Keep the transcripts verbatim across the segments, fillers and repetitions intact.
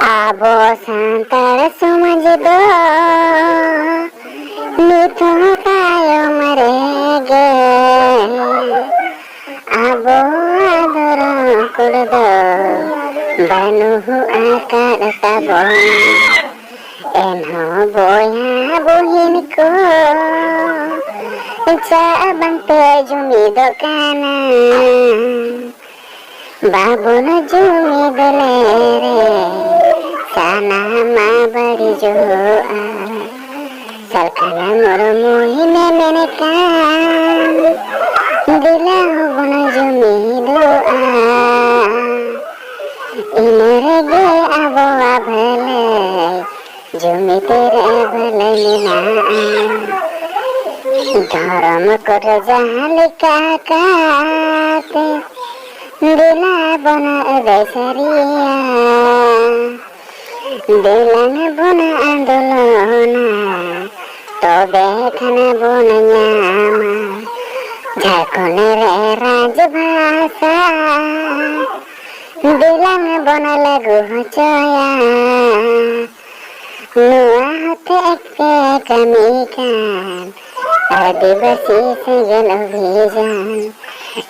ᱟᱵᱚ ᱥᱟᱱᱛᱟᱲ ᱥᱚᱢᱟᱡᱽ ᱫᱚ ᱱᱤᱛ ᱦᱚᱸ ᱛᱟᱭᱚᱢ ᱨᱮᱜᱮ᱾ ᱟᱵᱚᱣᱟᱜ ᱫᱷᱚᱨᱚᱢ ᱠᱳᱰ ᱫᱚ ᱵᱟᱹᱱᱩᱜ ᱟᱠᱟᱫ ᱛᱟᱵᱚᱱᱟ᱾ ᱮᱱᱦᱚᱸ ᱵᱚᱭᱦᱟ ᱵᱩᱦᱤᱱ ᱠᱚ, ᱪᱟᱜ ᱵᱟᱝᱯᱮ ᱡᱩᱢᱤᱫᱚᱜ ᱠᱟᱱᱟ? ᱵᱟᱵᱚᱱ ᱡᱩᱢᱤᱫ ᱞᱮᱨᱮ, ᱥᱟᱱᱟᱢᱟᱜ ᱵᱟᱹᱲᱤᱡᱚᱜᱼᱟ᱾ ᱥᱟᱞᱠᱷᱟᱱ ᱢᱩᱨᱢᱩᱭ ᱢᱮᱱᱮᱫ ᱠᱟᱱ, ᱫᱮᱞᱟ ᱵᱚᱱ ᱡᱩᱢᱤᱫᱚᱜᱼᱟ᱾ ᱤᱱᱟᱹ ᱨᱮᱜᱮ ᱟᱵᱚᱣᱟᱜ ᱵᱷᱟᱹᱞᱟᱹᱭ, ᱡᱩᱢᱤᱫ ᱨᱮ ᱵᱷᱟᱹᱞᱟᱹᱭ ᱢᱮᱱᱟᱜᱼᱟ᱾ ᱫᱷᱚᱨᱚᱢ ᱠᱚᱨᱮ ᱡᱟᱦᱟᱸ ᱞᱮᱠᱟ ᱠᱟᱛᱮ ᱫᱮᱞᱟ ᱵᱚᱱ ᱟᱹᱫᱟᱹᱭ ᱥᱟᱹᱨᱤᱭᱟ᱾ ᱫᱮᱞᱟᱝ ᱵᱚᱱ ᱟᱱᱫᱳᱞᱚᱱᱟ, ᱛᱚᱵᱮ ᱠᱷᱟᱱ ᱵᱚᱱ ᱧᱟᱢᱟ ᱡᱷᱟᱲᱠᱷᱚᱸᱰ ᱨᱮ ᱨᱟᱡᱽ ᱵᱷᱟᱥᱟ᱾ ᱫᱮᱞᱟᱝ ᱵᱚᱱ ᱞᱟᱹᱜᱩ ᱦᱚᱪᱚᱭᱟ᱾ ᱱᱚᱣᱟ ᱦᱚᱛᱮᱡ ᱯᱮ ᱠᱟᱹᱢᱤ ᱠᱟᱱ ᱟᱹᱫᱤᱵᱟᱹᱥᱤ ᱥᱮᱸᱜᱮᱞ ᱚᱵᱷᱤᱡᱟᱱ᱾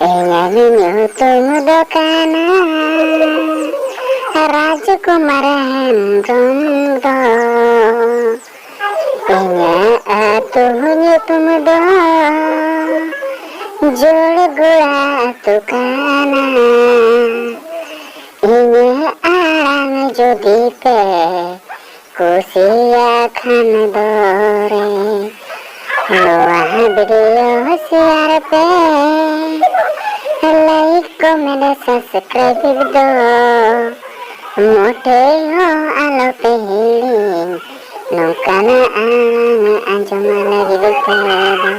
ᱤᱧᱟᱹᱜ ᱧᱩᱛᱩᱢ ᱫᱚ ᱠᱟᱱᱟ ᱨᱟᱡᱽᱠᱩᱢᱟᱨ ᱦᱮᱢᱵᱨᱚᱢ ᱫᱚ᱾ ᱤᱧᱟᱹᱜ ᱟᱹᱛᱩ ᱧᱩᱛᱩᱢ ᱫᱚ ᱡᱳᱲᱜᱳᱲᱟ ᱟᱹᱛᱩ ᱠᱟᱱᱟ᱾ ᱤᱧᱟᱹᱜ ᱟᱲᱟᱝ ᱡᱩᱫᱤ ᱯᱮ ᱠᱩᱥᱤᱭᱟᱜ ᱠᱷᱟᱱ ᱫᱚᱨᱮ, ᱱᱚᱣᱟ video share ᱯᱮ, like, comment, subscribe ᱫᱚ ᱢᱚᱴᱮ ᱦᱚᱸ ᱟᱞᱚ ᱯᱮ ᱦᱤᱲᱤᱧ᱾ ᱱᱚᱝᱠᱟᱱᱟᱜ ᱟᱲᱟᱝ ᱟᱸᱡᱚᱢ ᱞᱟᱹᱜᱤᱫ ᱛᱮ ᱫᱚ